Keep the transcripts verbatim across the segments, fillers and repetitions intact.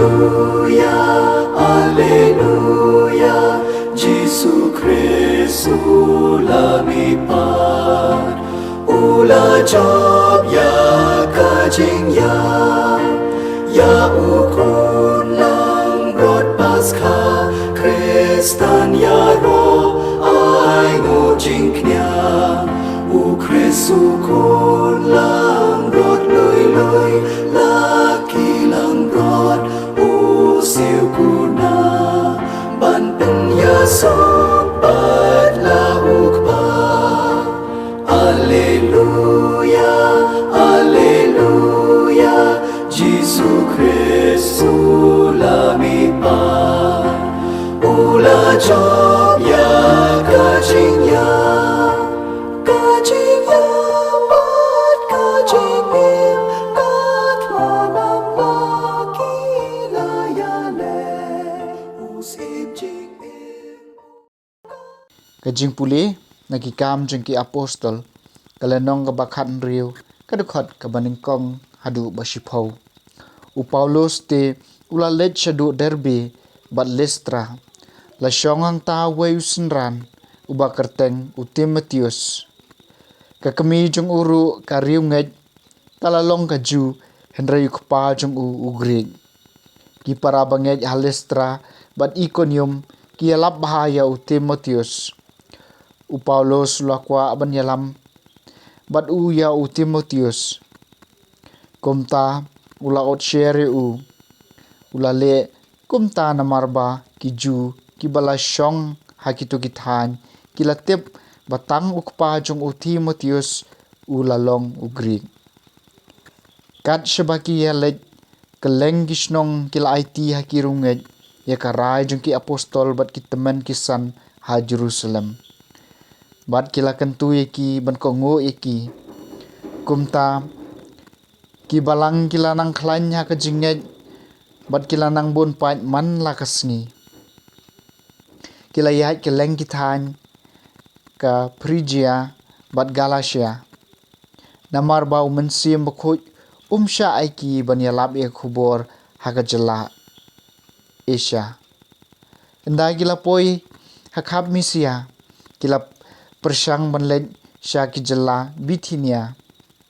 Alleluia, Alleluia, Jisu Khrist u la mihpat, u la jop ïa ka jingïap, ïa u khun langbrot Paskha, Khristan ïaroh ai nguh jingkñia, u Khrist u khun langbrot lui lui, la ki langbrot u siew kuna, ban pynïasoh bad la u Kpa. Alleluia, Alleluia, Jisu Khrist u la mihpat, u la jop ïa ka jingïap, ka jingïap bad ka jingim, ka thngan namar ki la ïaleh u Syiem jingim. Ka jingpule na Ki Kam jong ki Apostol, ka lynnong kaba khathynriew, ka dkhot kaba nyngkong haduh ba shiphew. U Paulus te u la leit shaduh Derbe bad Listra. La shong hangta uwei u synran uba kyrteng u Timotheus. Ka kmie jong u ruh ka riewngeit, ka la long ka Jiw, hynrei u kpa jong u u Grik. Ki para bangeit ha Listra bad Ikonium ki ïalap bha ïa u Timotheus. U Paulus u la kwah ban ïalam bad u ïa u Timotheus. Kumta u la ot sher ïa u. U la leh kumta namar ba ki Jiw kiba la shong ha kito ki thaiñ ki la tip ba tang u kpa jong u Timotheus u la long u Grik. Kat shaba ki ïaleit kylleng ki shnong ki la aiti ha ki riewngeit ïa ka rai jong ki apostol bad ki tymmen ki san ha Jerusalem. Bad ki la kyntu ïa ki ban kohnguh ïa ki. Kumta ki balang ki la nang khlaiñ ha ka jingngeit bad ki la nang bun paid man la ka sngi. Ki la ïaid kylleng ki thaiñ ka Phrigia bad Galatia. Namar ba u Mynsiem Bakhuid um shah ai ki ban ïalap ïa ka khubor ha ka jylla Asia. Ynda ki la poi ha khap Misia, ki la pyrshang ban leit sha ki jylla Bithinia.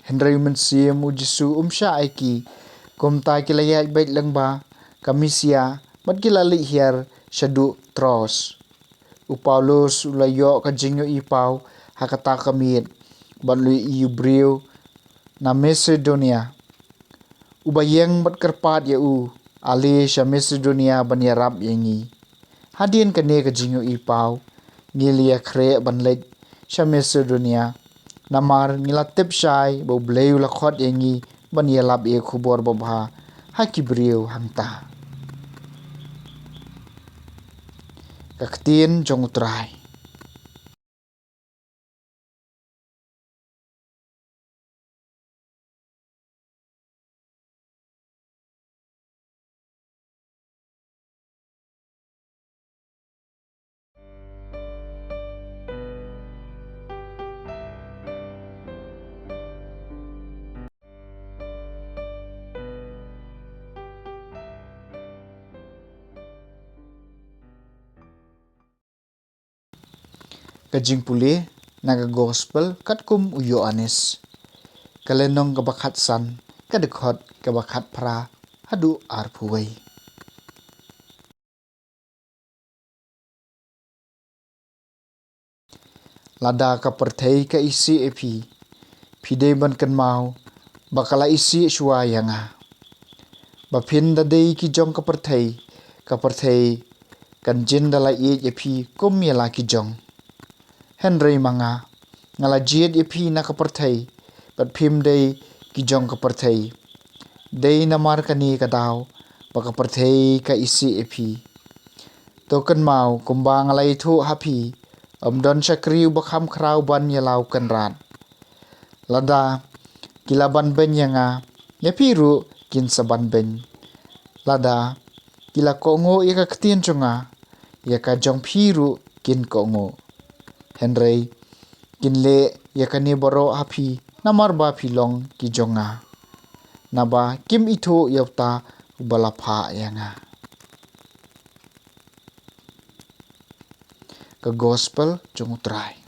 Hynrei u Mynsiem u Jisu um shah ai ki, kumta ki la ïaid beit lyngba ka Misia bad ki la leit hiar shaduh Troas. U Paulus u la ïoh ka jingïohi paw ha kata ka miet bad u la ïohi u briew na Masedonia uba ïeng bad kyrpad ïa u, ale sha Masedonia ban ïarap ïa ngi. Hadien kane ka jingïohi paw ngi la ïakhreh ban leit sha Masedonia, namar ngi la tip shai ba U Blei u la khot ïa ngi ban ïalap ïa ka khubor babha ha ki briew hangta. Ka ktien jong U Trai. Ka jingpule na ka Gospel katkum u Ïoannis, ka lynnong kaba khatsan, ka dkhot kaba khatphra haduh arphew wei. Lada ka pyrthei ka isih ïa phi, phi dei ban kynmaw ba ka la isih shuwa ïa nga. Ba phin da dei ki jong ka pyrthei, ka pyrthei kan jin da la ïeit ïa phi kum ïa la ki jong. Hynrei ma nga, nga la jied ïa phi na ka pyrthei, bad phim dei ki jong ka pyrthei. Dei namar kane ka daw ba ka pyrthei ka isih ïa phi. To kynmaw, kumba nga la ïathuh ha phi, ym don shakri uba kham khraw ban ïa la u kynrad. Lada ki la banbeiñ ïa nga, ïa phi ruh kin sa banbeiñ. Lada ki la kohnguh ïa ka ktien jong nga, ïa ka jong phi ruh kin kohnguh. Hynrei kin leh ïa kane baroh ha phi namar ba phi long ki jong nga. Naba kim ithuh ïa uta uba la phah ïa nga. Ka Gospel jong U Trai.